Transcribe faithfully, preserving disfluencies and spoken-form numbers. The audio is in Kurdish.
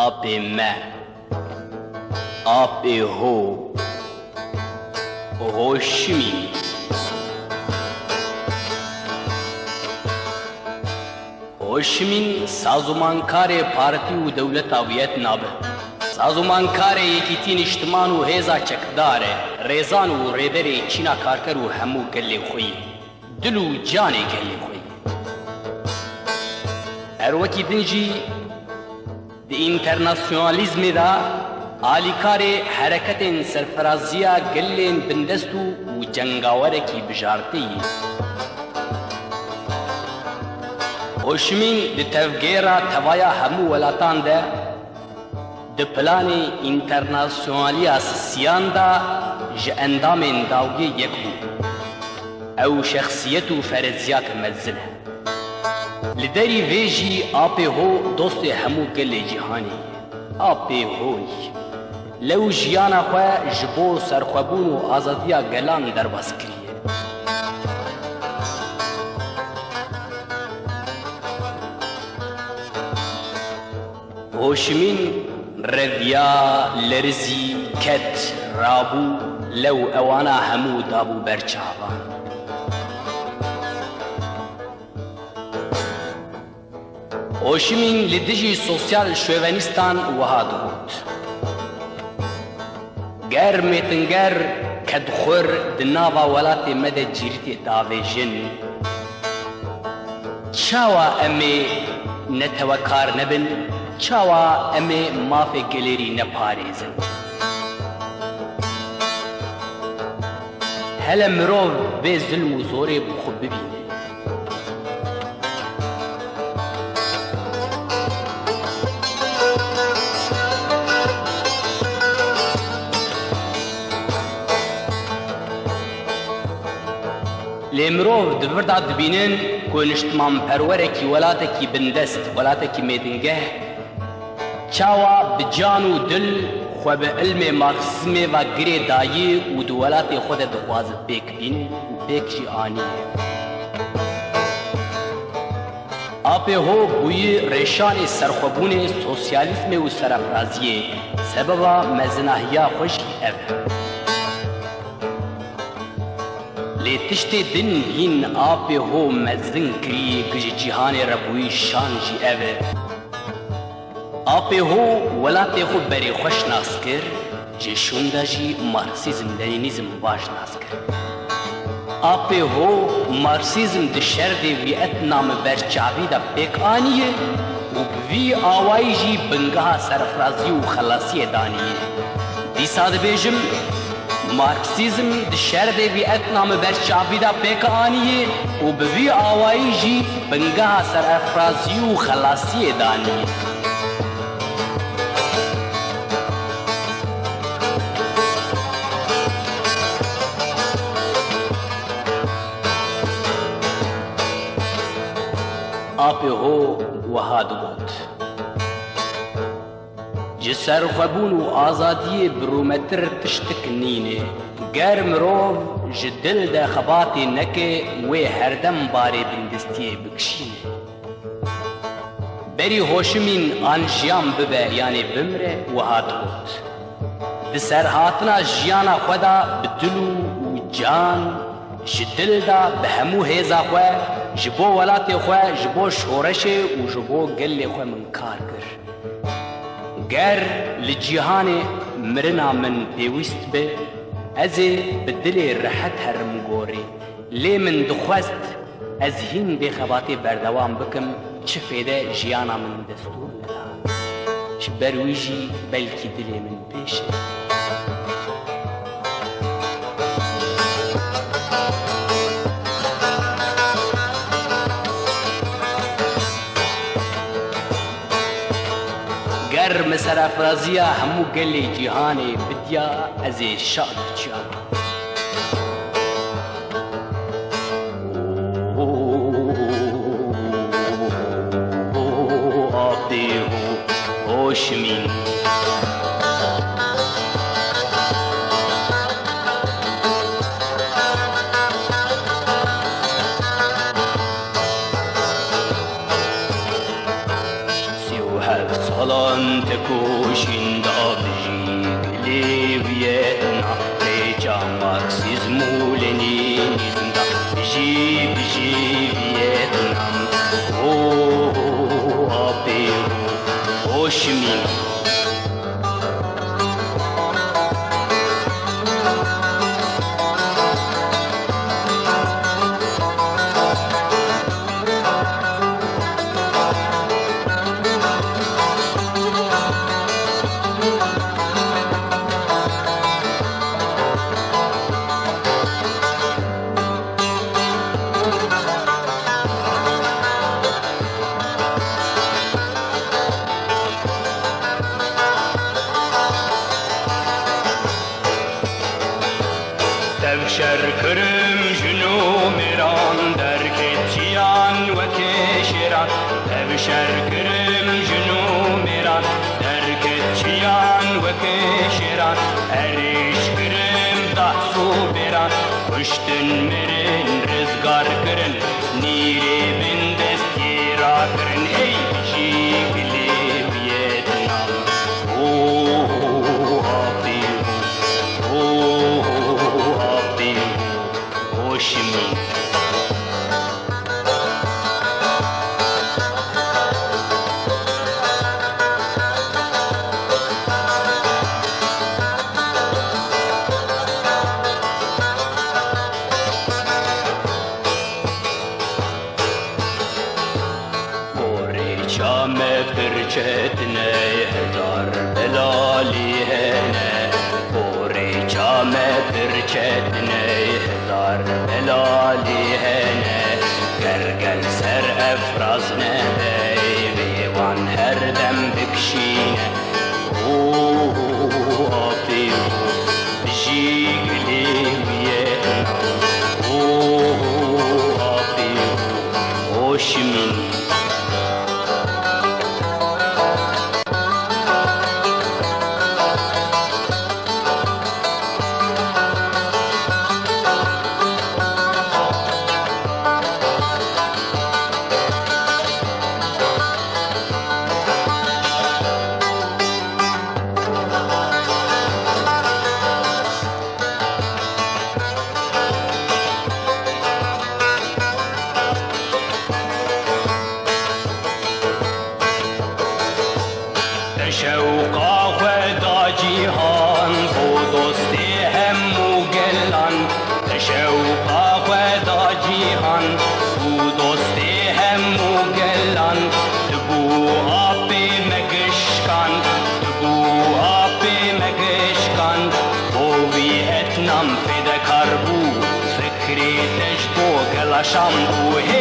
Apê me, apê ho, Hoşimîn. Hoşimîn sazûmankarê partî û dewleta Viyetnam e. Sazûmankarê Yekîtî Niştiman û Hêza Çekdar e. Rêzan û rêberê çîna karker û hemû gelê xwe yî. Dil û canê gelê xwe yî. Her wekî din jî di înternasyonalîzmê de alîkarê hereketên serfiraziya gelên bindest û, û cengawerekî bijartî yî. Hoşimîn di tevgera tevaya hemû welatan de di planê înternasyonaliya sisiyan de ji endamên dawiyê yek bû. Ew şexsiyet û fereziyake mezin e. Li derî vê jî apê ho dostê hemû gelê cîhanê ye. Apê ho yî. Lew jiyana xwe ji bo serxwebûn û azadiya gelan derbas kiriye. Hoşimîn reviya, lerizî, ket, rabû, lew ewana hemû dabû ber çavan. Hoşimîn li dijî sosyal şovenîstan wiha digot, Ger mêtinger kedxwir di nava welatê me de cîritê davêjin, çawa em ê netewekar nebin, çawa em ê mafê gelêrî neparêzin? Hele mirov vê zilm û zorê bi xwe bibîne. Lê mirov di vir de dibînin ku niştimanperwerekî welatekî bindest, welatekî mêdingeh, çawa bi can û dil xwe bi ilmê marksîzmê ve girê dayî û di welatê xwe de dixwaze pêk bîne û pêk jî aniye. Apê ho bûyî rêşanê serxwebûnê, sosyalîzmê û serefraziyê. Sebeba mezinahiya xwe jî ev e. Lê tiştê din hîn apê ho mezin kirî ku ji cîhanê re bûyî şan jî ev e. Apê ho welatê xwe berê xwe şinas kir, ji şûnda jî marksîzm, lenînîzm va şinas kir. Apê ho marksîzm di şerdê Vîetnamê berçavî de pêk aniye û bi vî awayî jî bingeha serfirazî û xelasiyê daniye. Dîsa dibêjim, Marksîzm di şerdê Vîetnamê berçavî de pêk aniyê û bi vî awayî jî bingeha serefrazî û xelasiyê daniyê. Apê ho wiha digot. Ji serxwebûn û azadiyê bi rûmetir tiştik nîne. Ger mirov ji dil de xebatê neke, wê herdem barê bindestiyê bikişîne. Berî Hoşimîn an jiyan bibe yanê bimre, wiha digot, Di serhatina jiyana xwe de bi dil û, û can, ji dil de bi hemû hêza xwe, ji bo welatê xwe, ji bo şoreşê û ji bo gelê xwe min kar kir. Ger li cîhanê mirina min pêwîst bi, ez ê bi dilê rehet herim gorê. Lê min dixwest ez hîn bê xebatê berdewam bikim, çi fêde jiyana min destûr neda. Ji ber wî jî belkî dilê min pêş e. Ger min serefraziya hemû gelê cîhanê bidiya, ez ê şa diçiyama. Apê ho, Hoşimîn. Sî û heft. Salan te koşîn da bijî gilê Viyetnam, rêça Marksîzm û Lenînîzm da bijî, bijî Viyetnam. Ho, ho, apê ho, ho Şimîn. Tev şer kirim jin û mêran, derket çiyan weke şêran. Tev şer kirim jin û mêran, derket çiyan weke şêran. Erêş kirim dahs û bêran, kuştin mirin rizgar kirin. Nîrê bindest yê rakirin, ey bijî gilê Viyetnam. Oh, apê, oh, apê, Ho Şimîn. Bo rêça me pir çetin e, hezar belalî hene. Bo rêça me pir çetin e, hezar belalî hene. Ger gel ser efraz nebe, vê wan her dem bikişîne. Ho, ho, apê ho, bijî gilê Viyetnam. Ho, ho, apê ho, ho Şimîn. Te şewqa xwe da cîhan, bo dostê hemû gelan. Te şewqa xwe da cîhan, bo dostê hemû gelan. Tu bû apê me gişkan, tu bû apê me gişkan. Bo Viyetnam fedekar bû, fikrê te ji bo gela Şam bû. Hê